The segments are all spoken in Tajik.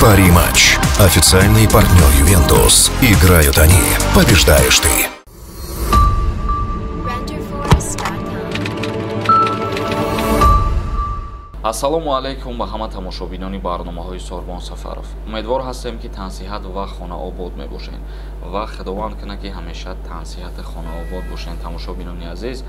Пари-матч. Официальный партнер «Ювентус». Играют они. Побеждаешь ты. Ассалому алайкум ба ҳама тамошобинони барномаҳои Сорбон Сафаров. Умедвор ҳастем, ки тансиҳат ва хонаобод мебошед ва Худованд кунад, ки ҳамеша тансиҳати хонаобод бошед. Тамошобинони азиз,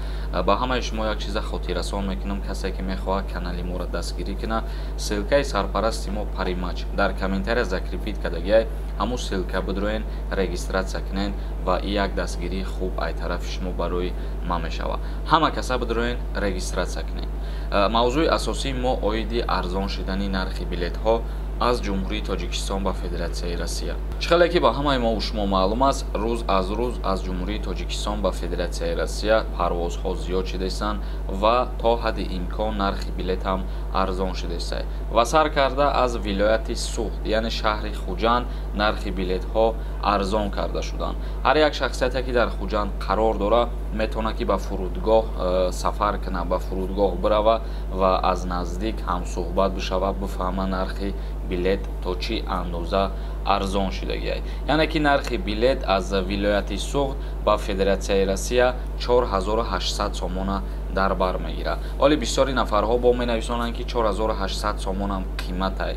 ба ҳамаи шумо як чиза хотиррасон мекунам. Касе ки мехоҳад канали моро дастгирӣ кунад, ссылкаи сарпарасти мо Паримач дар комментария закрепить кардагиай, ҳамун ссылка бидроен, регистрация кунед ва и як дастгирии хуб ай тарафи шумо барои ман мешавад. Ҳама каса бидроен, регистрация кунед. Мавзӯи асосии мо оиди арзон шудани нархи билетҳо аз Ҷумҳурии Тоҷикистон ба Федератсияи Россия. Чӣ хеле ки ба ҳамаи мо шумо маълум аст, рӯз аз рӯз аз Ҷумҳурии Тоҷикистон ба Федератсияи Россия парвозҳо зиёд шудаистанд ва то ҳадди имкон нархи билет ҳам арзон шудааст. Ва сар карда аз вилояти Суғд, яъне шаҳри Хуҷанд, нархи билетҳо арзон карда шуданд. Ҳар як шахсияте ки дар Хуҷанд қарор дорад, метавонад ки ба фурудгоҳ сафар кунад, ба фурудгоҳ бирава ва аз наздик ҳамсӯҳбат бишавад, бифаҳма нархи билет то чӣ андоза арзон шудагиай. Яъне ки нархи билет аз вилояти Суғд ба Федератсияи Россия 4800 сомона дар бар мегирад. Ҳоле бисёри нафарҳо бо менависонанд, ки 4800 сомонам қиматай,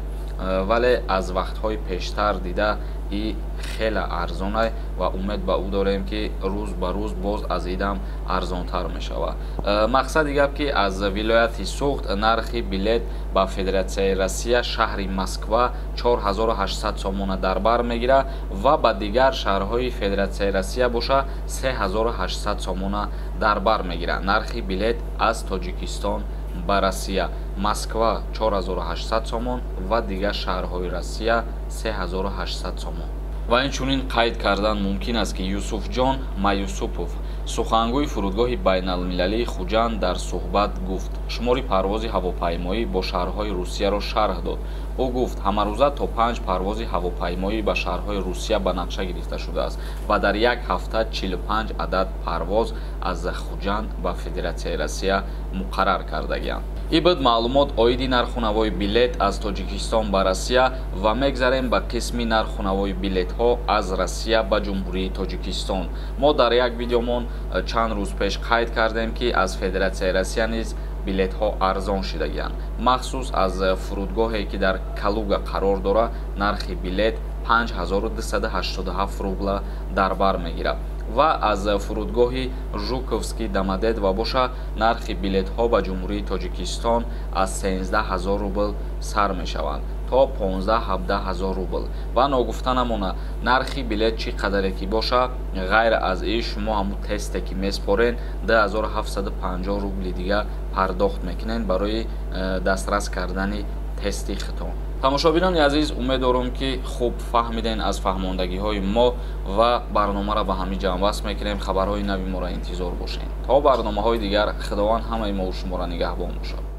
вале аз вақтҳои пештар дида и хеле арзонай ва умед ба ӯ дорем, ки рӯз ба рӯз боз аз идам арзонтар мешавад. Мақсади гап, ки аз вилояти Суғд нархи билет ба Федератсияи Россия шаҳри Москва 4800 сомона дар бар мегирад ва ба дигар шаҳрҳои Федератсияи Россия боша 3800 сомона дар бар мегирад. Нархи билет аз Тоҷикистон ба Россия: Москва 4800 сомон ва дигар шаҳрҳои Россия 3800 сомон. Ва инчунин қайд кардан мумкин аст, ки Юсуфҷон Маюсупов, сухангӯи фурудгоҳи байналмилалии Хуҷанд, дар суҳбат гуфт, шумори парвози ҳавопаймоӣ бо шаҳрҳои Русияро шарҳ дод. Ӯ гуфт, ҳамарӯза то 5 парвози ҳавопаймоӣ ба шаҳрҳои Русия ба нақша гирифта шудааст ва дар як ҳафта 45 адад парвоз аз Хуҷанд ба Федератсияи Россия муқаррар кардагианд. Ин буд маълумот оиди нарху навои билет аз Тоҷикистон ба Россия ва мегзарем ба қисми нарху навои билетҳо аз Россия ба Ҷумҳурии Тоҷикистон. Мо дар як видеомон чанд рӯз пеш қайд кардем, ки аз Федератсияи Россия низ билетҳо арзон шудагианд. Махсус аз фурудгоҳе ки дар Калуга қарор дорад, нархи билет 5287 рубла дар бар мегирад ва аз фурудгоҳи Жуковский Домодедово боша нархи билетҳо ба Ҷумҳурии Тоҷикистон аз 13 000 рубл сар мешаванд то 15-17 ҳазор рубл. Ва ногуфта намона, нархи билет чӣ қадаре ки боша, ғайр аз ин шумо ҳамун тесте ки меспорен, 2750 рубли дига пардохт мекунед барои дастрас кардани тести худтон. Тамошобинони азиз, умед дорам, ки хуб фаҳмиден аз фаҳмондагиҳои мо ва барномаро ба ҳамин ҷамъбаст мекунем. Хабарҳои нави моро интизор бошед. То барномаҳои дигар Худованд ҳамаи мову шуморо нигаҳбон бошад.